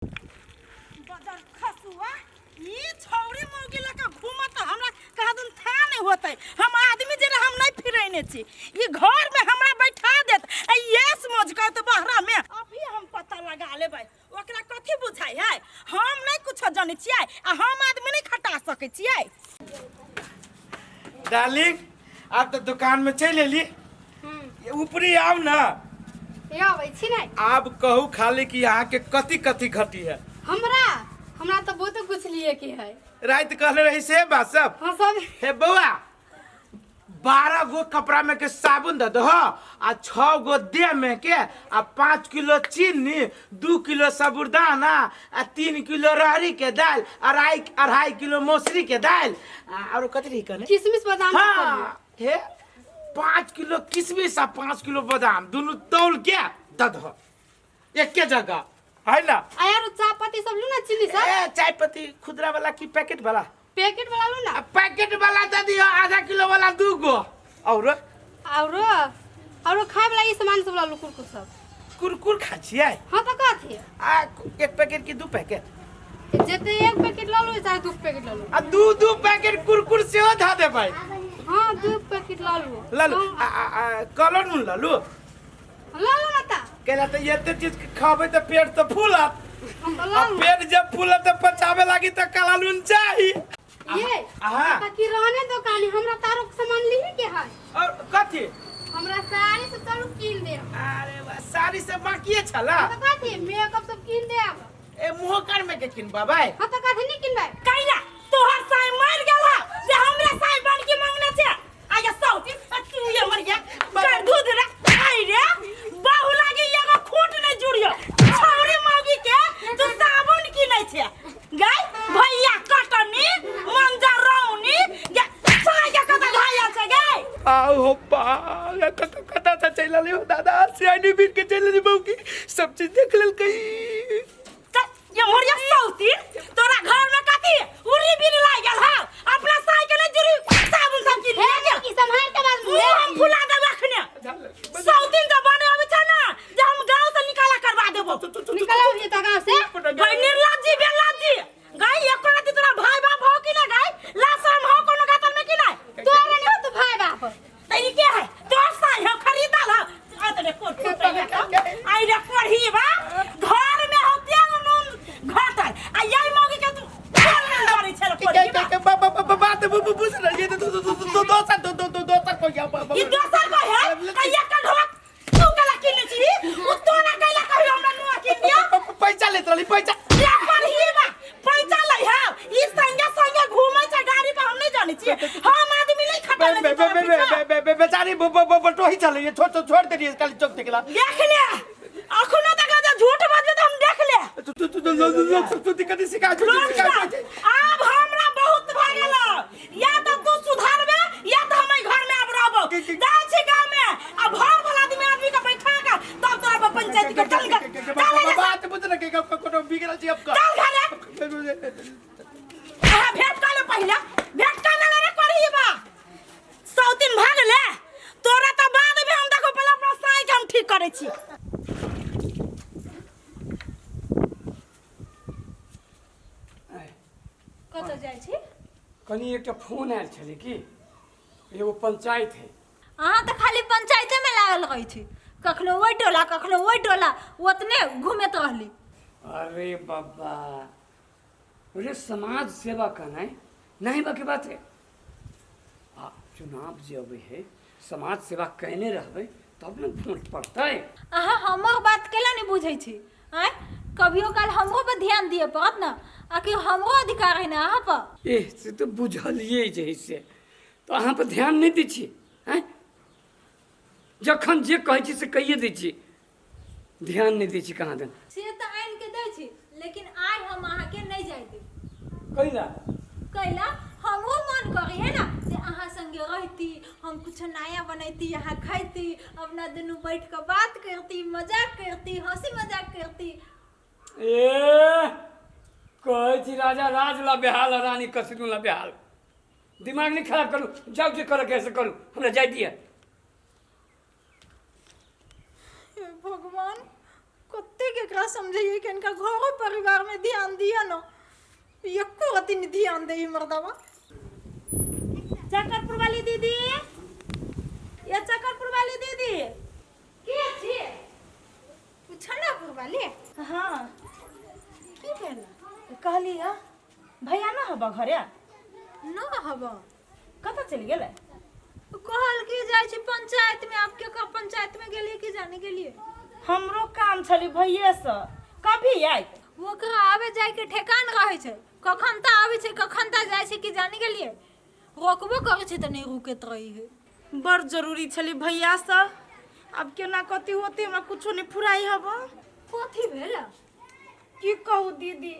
बजर खसुआ ई छौरी मौगी लऽ कऽ घूमत तऽ हमरा कहा दुन था नहि होतै। हम आदमी जे हम नहि फिरैने छी, ई घरमे हमरा बैठा देत आ येस मौज करत बहरामे। अभी हम पता लगा लेबै ओकरा कथी बुझाइ है। हम नहि कुछो जनै छियै आ हम आदमी नहि खटा सकै छियै। डार्लिंग, आब तऽ दुकान में चलि एली, ऊपरी आउ ना। ये अबै छी नै। आब कहू खाली कि अहाँ के कथी कथी घटी है। हमरा हमरा तऽ बहुत कुछ लिए के है। राति कहले रही से बात सब। हाँ सब। हे बौआ, 12 गो कपड़ा में के साबुन दे दहो आ 6 गो देह में के आ 5 किलो चीनी, 2 किलो साबुदाना आ 3 किलो रहरी के दाल, 2.5 किलो मौसरी के दाल और कथी रही कहने? किशमिश बादाम। हाँ, हे 5 किलो किशमिश आ 5 किलो बादाम दुनू तौल के दे दहो एके जगह है ना। आ यार चाय पत्ती सब लू ना, चीनी सब। ए चाय पत्ती खुदरा वाला की पैकेट वाला? पैकेट वाला लू ना। आ, पैकेट वाला दे दियो आधा किलो वाला 2 गो। और और खाए वाला ई सामान सब लू, कुरकुर सब। कुरकुर खा छियै? हाँ तो कथी। आ 1 पैकेट की 2 पैकेट? जते 1 पैकेट लऽ लू चाहे 2 पैकेट लऽ लू। आ 2 पैकेट कुरकुर सेहो धऽ देबै। हाँ 2 पैकेट लऽ लू। लऽ लू। आ, आ, आ, कलर नून लऽ लू। लऽ लू ना ता। कैला तऽ एते चीज खाबै तऽ पेट तऽ फूलत। हम तऽ आ लऽ लू। पेट जब फूलत तऽ पचावे लागी तऽ काला नून चाही। ये हाँ। त किराने दुकान हमरा तारो के सामान लिही के है। और कथी? हमरा साड़ी सब चलू कीन दे। अरे वाह, साड़ी सब बाकिए छला। तो कथी मेकअप सब कीन दे अब। ए मुँह कान में के किनबाबै? हाँ तो कथी नहीं किनबै? कैला तोहर साई मर गेल हा जे हमरा साई बन के मांगने छे। आया सौती तू ये मर गया कर दूध रे आई रे बहु लागी एगो खूंट नहीं जुड़ियो। छौरी मौगी के तू साबुन किनै छे गई भैया कटनी मंजर रौनी गे साई के कत घायल छे गई। आउ हो बा कत कत से चलि रहलै हो दादा, सियानी बीर के चलि रहलै बहू की सब चीज देख लेलकै। ये मोरिया सौती तोरा घर में कथी उरी बिरी लाग गेल हा अपना साई के नहीं जुड़ी साबुन सब किन हे ले की सम्हार के बाद मुंह हम फुला देब अखने। सौतीन जब बने अबै छै ना जे हम गांव से निकाला करवा देबो। निकाला ये तो गांव से। गई निर्लज्जी बेलज्जी गई एको राती तोरा भाई बाप हो कि ना गई लाशरम हो कोनो गातल में कि ना? तोरा नहीं हो तो भाई बाप। त ई के है तोर साई हो खरीदल हो अतरे कोट आई रे कोढ़ी बा घर में हो तेल नून घटल आ यही मौगी के तू बोल नहीं डरे छल कोढ़ी बा। के बा बा बा बात बुझ रही है तो तो तो तो दोसर तो तो तो दोसर कोई ई दोसर कोई है कहिया कढवा तू कला किने छी उ तोरा कैला कहियो हमरा नुआ किन दिया। पैसा लेत रहली पैसा। ये कोढ़ी बा पैसा लै है ई संगे संगे घूमै छै गाड़ी पर हम नहीं जानै छियै हम आदमी नहीं खटल बे बे बे बे बे बे बेचारी बटोही चले ये छोड़ छोड़ दे रही काली चौक देखला। देख ले अखनो तक जे झूठ बजबे त हम देख ले। तू तू तू तू तू दिक्कत सिखा तू सिखा। आब हमरा बहुत भऽ गेल, या तो तू सुधारबे या तो हम एहि घर में आब रहबो। जाइ छी गाँव में आ भर भला आदमी आदमी के बैठा के तब तोरा पर पंचायत के चल गे चल गे। बात बुझ न के कोनो बिगड़ल छी अब चल घरे। अहाँ भेंट कर ले पहिले, भेंट कर ले रे करही बा सौतीन भाग ले तोरा तो बाद में हम देखो पहिले अपना साई के हम ठीक करै छी। कतऽ जाइ छी? कनी एकटा फोन आयल छलै कि एगो पंचायत है। अहाँ तऽ खाली पंचायतेमे लागल रहै छी, कखनो ओहि टोला कखनो ओहि टोला ओतने घुमैत रहली। अरे बाबा रे, समाज सेवा करनाइ नहीं बाकी बात है। आ चुनाव जे अबै है समाज सेवा कयने रहबै तब ने वोट पड़तै। अहाँ हमर बात केला नहि बुझै छी? आँय, कभियो काल हमरो पर ध्यान दिअ पड़त ने, आखिर हमरो अधिकार है ने अहाँ पर। एह से तऽ बुझलियै जे है से तऽ अहाँ पर ध्यान नहि दै छी। आँय, जखन जे कहै छी से कहिए दै छी, ध्यान नहि दै छी कहाँ दन। से तऽ आनि के दै छी, लेकिन आइ हम अहाँके नहि जाय देब। कैला? कैला हमरो मन करी है ना जे अहाँ संगे रहती, हम कुछ नया बनैती, अहाँ खैती, अपना दुनू बैठ कऽ बात करती, मजाक करती, हंसी मजाक करती। ए कहै छी राजा राज ला बेहाल आ रानी कसिनो ला बेहाल। दिमाग नहि खराब करू, जाउ जे करऽ के है से करू, हमरा जाय दिअ। हे भगवान, कतेक एकरा समझैयै कि इनका घरो परिवार में ध्यान दिया न, एको रति नहीं ध्यान दे मर्दवा। चकरपुर वाली दीदी, ये चकरपुर वाली दीदी। के छी? उछनापुर वाली? हाँ। की भेल? कहली है भैया ना हबा घरे? न हब। कतऽ चलि गेलै? कहल की जाइ छै पंचायत में, आप के पंचायत में गेलिए कि जाने गेलिए? हमरो काम छली भैये से, कभी आयत? ओकरा आवे जाय के ठेकान रहे छै, कखन ता आवे छै कखन ता जाइ छै कि जाने गेलिए। रोकबो करै छै तऽ नहीं रुकैत रही है। बड़ जरूरी छली भैया से, अब केना कथी होते हमरा कुछो नहीं फुराई हब। कथी भेल? की कहू दीदी,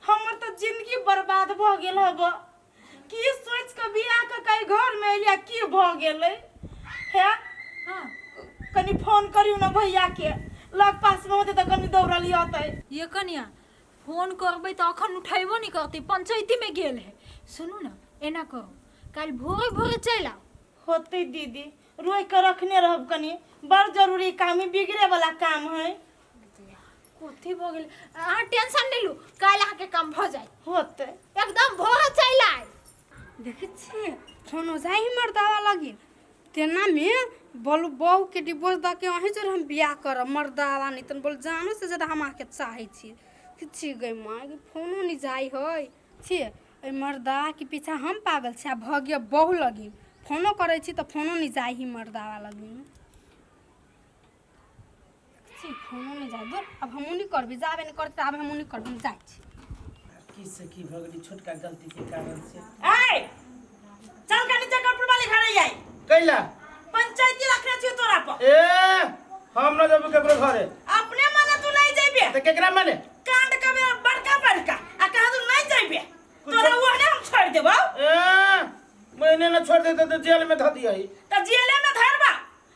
हमर तऽ जिंदगी बर्बाद भऽ गेल हब। की सोच के बियाह के कई घर में एलिया, की भऽ गेलै हे। हाँ। कनी फोन करियौ ने भैया के, लग पास में होते तऽ कनी दौड़ल अतै। ये कनिया, फोन करबै तऽ अखन उठेबो नहीं करतै, पंचायती में गेल है। सुनू ने, एना करू, काल्हि भोरे भोरे चलि आउ। होते दीदी, रोकि के रखने रहब, कनी बड़ जरूरी काम है, बिगड़े वाला काम है। कथी भऽ गेल? अहाँ टेंशन नहि लू, काल्हि अहाँके काम भऽ जायत। होते। एकदम भोरे चलि आयब। देखै छियै फोनो जाइ मर्दावा लगिन तेनामे बोलू बहूके डिवोर्स दऽ के अहीं जोर हम बियाह करब मर्दावा, नहि तऽ बोल जानो से ज्यादा हम अहाँके चाहै छी। छी गै माँ, फोनो नहि जाइ हइ। छियै एहि मर्दावाके पीछा हम पागल छी आ भऽ गेल बहू लगिन। फोनो करै छी तऽ फोनो नहि जाइ हइ मर्दावा लगिन। छी फोनो नहि जाइ। दूर, आब हमहूँ नहि करबै, जाबे नहि करतै आब हमहूँ नहि करबै, हम जाइ छी। की से की भऽ गेली छोटका गलती के कारण से। ऐ चल कनी चकरपुर वाली घरे जाई। कैला? पंचायती रखने छियो तोरा पर। ए हम न जेबो केकरो घरे। अपने मने तू नहीं जइबे। त केकरा मने? कांड कबे बड़का बड़का आ कहा तू नहीं जइबे, तोरा ओहने हम छोड़ देबो। ए महीने न छोड़ देते तो जेल में ध दियही। त जेले में धरबा।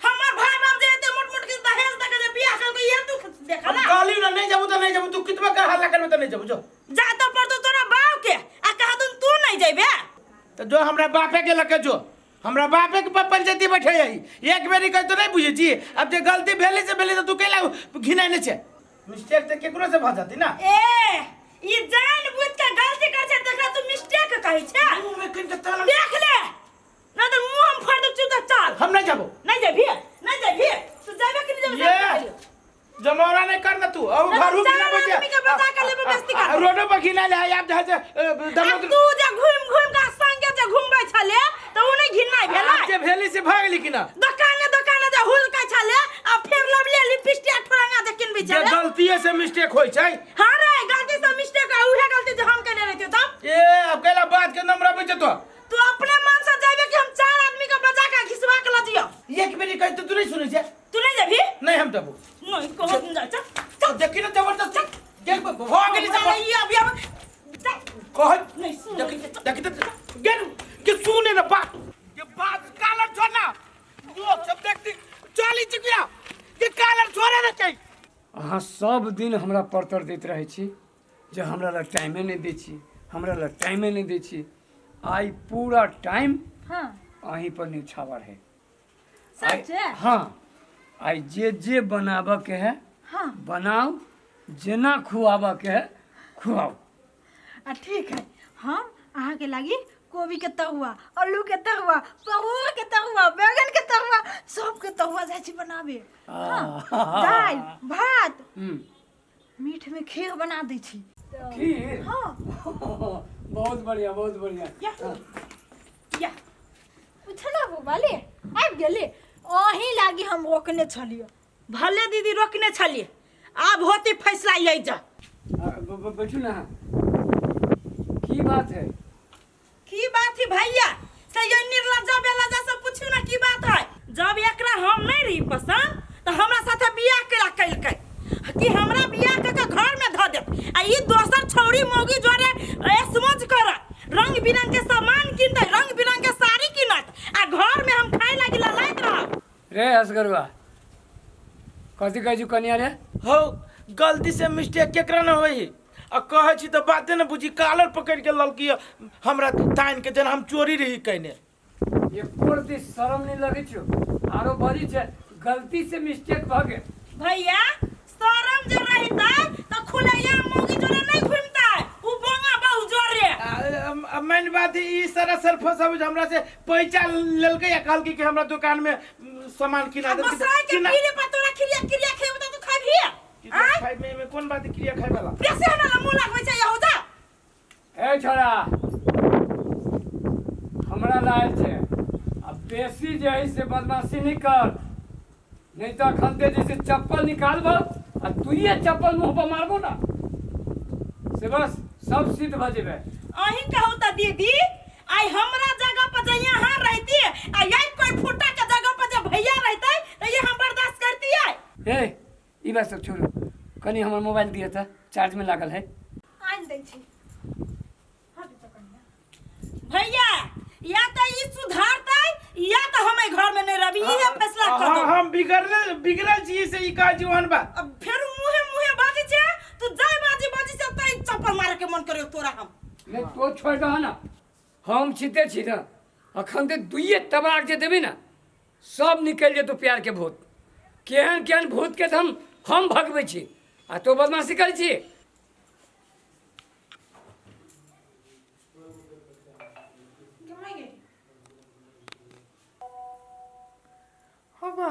हमर भाई बाप जे एते मोट मोट के दहेज दके जे बियाह करके ये दुख देखला। कहली ना नहीं जाबू त नहीं जाबू, तू कितना कर हल्ला करबे त नहीं जाबू जो। जा तो पर तो तोरा बाप के आ कहा तुम तू नहीं जइबे। त जो हमरा बापे के लके जो, हमरा बापे के पंचायती बैठे आई एक बेरी कह तो नहीं बुझे छी। अब जे गलती भेले से भेले, त तू केला घिनाने छे? मिस्टेक त केकरो से भ जाती ना। ए ई जान बुझ के गलती कर छे, देखला तू मिस्टेक कहै छे। मुंह में किन के ताला देख ले ना तो मुंह हम फाड़ दे, चुप चल। हम नहीं जाबो। नहीं जाबी, नहीं जाबी, तू जाबे कि नहीं जाबे? ये जमौरा नहीं करना तू अब नहीं, घर चार घिना बजे आदमी के बचा के लेबे बेइज्जती कर। रोडो पर घिना ले आप जहाँ से आ तू जे घूम घूम के संगे जे घूमबै छले त उ नहीं घिनाइ भेलै? आप जे भेली से भऽ गेली कि ना? दोकाने दोकाने जे हुलकै छले आ फेर लबले लिपस्टिक ठोरंगा जे किनबै जे छले। गलतीये से मिस्टेक होइ छै। हाँ रे, गलती से मिस्टेक आ उहे गलती जे हम केने रहितियो तब। ए अब कैला बात के नंबर आबै छै तो तू अपने मन से जाबे कि हम चार आदमी के बजा के घिसवा के ल जियो? एक बेरी कहि तो तू नहीं सुनै छै। तू नहीं जाबी? नहीं हम जाबू। नहीं कहत नहीं जा, चल चल। देखी ना जबरदस्त गेल भऽ गेली हमरा सब। ई अभी अब चल। कह नहीं सुन। देखी देखी त गेल के सुने ना बात, ये बात कालर छोड़ना लोग सब देखती चली चुकिया के कालर छोड़े ना चाहिए। अहाँ सब दिन हमरा परतर दैत रहै छी जे हमरा लग टाइमे नहि दै छी, हमरा लग टाइमे नहि दै छी। आइ पूरा टाइम हाँ अहीं पर न्यौछावर है। सच है? हाँ, आइ जे जे बनाबऽ के है हाँ बनाउ, जेना खुआबऽ के है खुआउ। आ ठीक है, हम अहाँके लागी कोबी के तरुआ, आलू के तरुआ, परोड़ के तरुआ, बैगन के तरुआ, सबके तरुआ जाइ छी बनाबे। हाँ, दालि भात, मीठ में खीर बना दै छी। खीर? हाँ। बहुत बढ़िया, बहुत बढ़िया। या या उठना बोबाले आबि गेले, अहीं लागी हम रोकने छलियै। भले दीदी रोकने छलियै, आब होती फैसला यही जा। बैठू ना, की बात है? की बात है भैया से ये निर्लज्जा बेलज्जा सब पूछू ना की बात है। जब एकरा हम नहीं रही पसंद तो हमरा साथे बियाह केला कैलकै कि हमरा बियाह क के घर में धऽ देत आ ई दोसर छौड़ी मौगी जोरे ऐसमज करत, रंग बिरंग के सामान किनतै, रंग बिरंग के साड़ी किनत आ घर में हम खाए लागी ललाइत रहब। रे असगरुआ, कथी कहै छी कनिया रे? हौ गलती से मिस्टेक केकरा न होई, आ कहै छी तऽ बाते न बुझी, कालर पकड़ के ललकी हमरा तानि के जेना हम चोरी रही कयने। एको रत्ती शरम नहि लगै छौ? आरो बजै छै गलती से मिस्टेक भऽ गेल। भैया शरम जे रहितै त खुलैया मौगी जोरे नहीं घुमतै उ बोंगा बहु जोरे। मेन बात है, ई सरासर फंसाबै छै। हमरा से पैसा लेलकै आ कहलकै कि हमरा दुकान में सामान किना आ दे। गोसाई के किना पीले पर तोरा खिरिया क्रिया खेबे त तू खाबही? क्रिया आँय? खाइ में एहिमे कोन बात है क्रिया खाइ वाला? बेसी हमरा लग मुँह लगबै छै यहूदा। ए छोड़ा, हमरा लायल छै आ बेसी जे है से बदमाशी नहीं कर, नहीं तो अखन ते जैसे चप्पल निकालबो आ तुइये चप्पल मुंह पर मारबो ना से बस सब सिद्ध भऽ जेबै। अहीं कहू त दीदी, आइ हमरा जगह पर जे यहाँ रहती आ यही कोई फुटा के जगह पर जे भैया रहते त ये हम बर्दाश्त करती है? ए ई बात सब छोड़ू, कनी हमर मोबाइल दिअ तऽ, चार्ज में लागल है। आनि दै छी, हट तो कनिया। भैया, या तो ई सुधारतै या तो हम एहि घर में नहीं रहबी, इहे फैसला कर हाँ दो। हम बिगड़ल बिगड़ल छी से ई कहै छी ओहन बात। अब फेर मुहे मुहे बाजी छे तू, जाय बाजी बाजी से तै चप्पल मारे के मन करे तोरा हम। नहीं तो छोड़ दह ना, हम छिते छी ना, अखन ते दुइये तबराक जे देबी ना सब निकलि जेतौ प्यार के भूत। केहन केहन भूत के तऽ हम भगबै छी आ तो बदमाशी करै छी। हबा,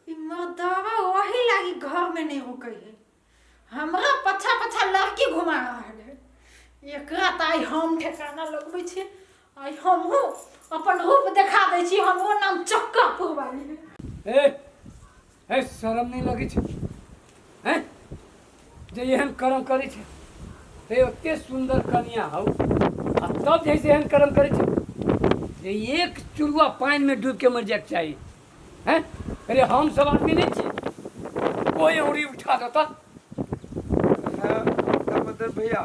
ई मर्दवा वही लागी घर में नहीं रुकै है, हमरा पछा पछा लड़की घुमा रहल है। एकरा तऽ आइ हम ठेकाना लगबै छी, आइ हमहूँ अपन रूप देखा दै छी, हमरो नाम चक्का पुरवाली है। ए ए, शरम नहीं लगै छै हैं जे एहन कर्म करै छै? ते ओते सुन्दर कनिया हौ आ तब जे से एहन कर्म करै छै जे एक चुरुआ पानिमे डूबि के मरि जायके चाही हैं। अरे हम सब आदमी नहीं छी, कोई उड़ी उठा देता। दामोदर भैया,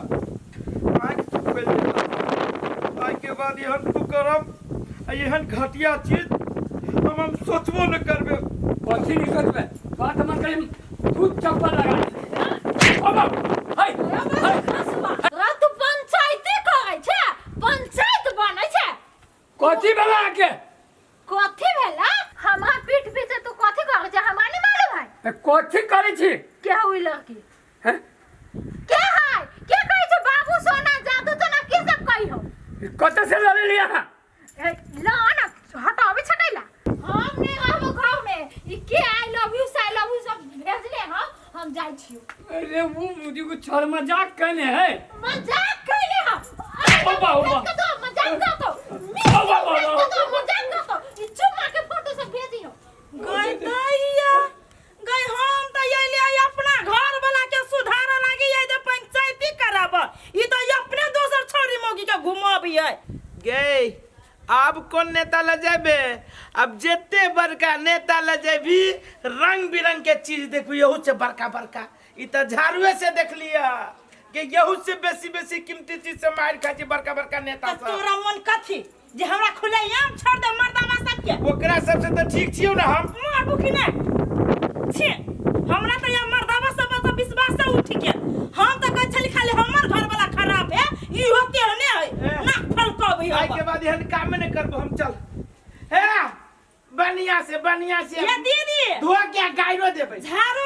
आँखि तू खोलि देला। आइके बाद एहन तू करम आ एहन घटिया चीज हम सोचबो नहि करबै। कथी नहीं सोचबै? बात हमर कहीं दूध चप्पल लगा दे। अब हाय हाय। तोरा तू पंचायती करै छै, पंचायत बनै छै। कथी भेला अहाँके? कथी भेला? हमरा पीठ पीछे तू कथी करै छै हमरा नहीं मालूम है? ए, कथी करै छी? के हुई लड़की? हैं? के है? के कहै छै बाबू सोना जादू टोना की सब कही हो? ई कतऽ से लऽ लेली अहाँ? ए, ल ना हटाबै छै कैला, हम नहीं रहबो घर में। ई के I love you I love you सब भेजले हम जाइ छियो। अरे वो मुझे को छड़ मजाक कहने है। मजाक कैले हम? बाबा, बाबा। तो मजाक करतो। बाबा, बाबा। तो मजाक करतो, ई चुम्मा के फोटो सब भेजियो। गई दैया गई, हम त अइले अपना घर वाला के सुधारे लागी आई जे पंचायती कराब, ई त अपने दोसर छौरी मौगी के घुमाबी है। गे आब कोन नेता ल जेबे? अब जेते बड़का नेता ल जेबी रंग बिरंग के चीज देखबी, यहू से बड़का बड़का। ई त झाड़ुए से देख लिया कि यहू से बेसी बेसी कीमती चीज से मार खाइ छै बड़का बड़का नेता त सब। तोरा मन कथी जे हमरा खुले आम छोड़ दे मर्दावा सबके? ओकरा सबसे त ठीक छियौ ने हम। मारबू कि नहीं छे? हमरा त यहाँ मर्दावा सब पर विश्वास से उठ गेल। हम त कहै छली खाली हमर घर वाला खराब है, इहो तेहने है। ए। नाक फलकबै। आइ के बाद एहन काम नहि करबो हम। चल हे, बढ़िया से बढ़िया से। ये दीदी धो के गायरो देबै। झाड़ू